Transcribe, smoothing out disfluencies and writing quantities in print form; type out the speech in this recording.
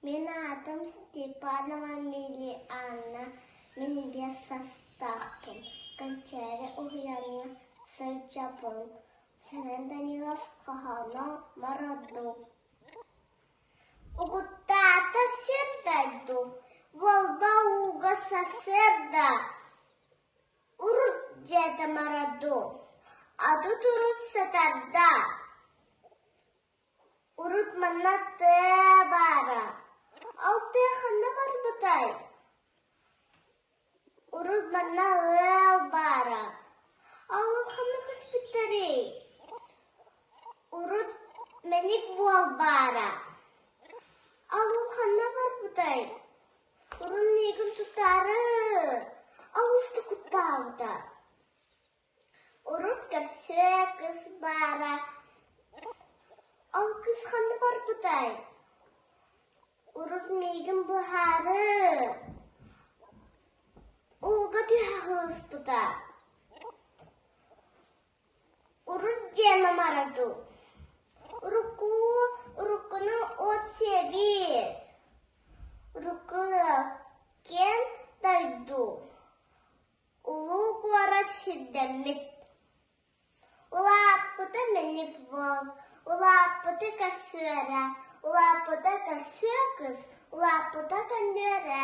Мин аатым Степанова Милианна, мин биэс саастаахпын, Кэнчээри уһуйааҥҥа сылдьабын. Сэмэн Данилов хоһооно Мороду Угуттаата сир дойду, Волба ууга сарсыарда Урут диэтэ Мороду, Адут урут сытарда Урут манна тыа баара, ол тыа ханна барбытай? Урут манна ыал баара, ол ханна көспүттэрий? Урут мэник уол баара, ол ханна барбытай? Урут миигин тутаары, олус да куттаабыта. Урут көрсүө кыс баара, ол кыс ханна барбытай? Урут миигин быһаары, ууга түһэ сыыспыта. Урут диэн амара дуу, урукку уруккуну от сиэбит, урукку ыал киэҥ дойду Улуу куорат сирдэммит. Улааппыта мэник буол, улааппыта көрсүөрэ, улааппыта көрсүө кыс, улааппыта көнньүөрэ.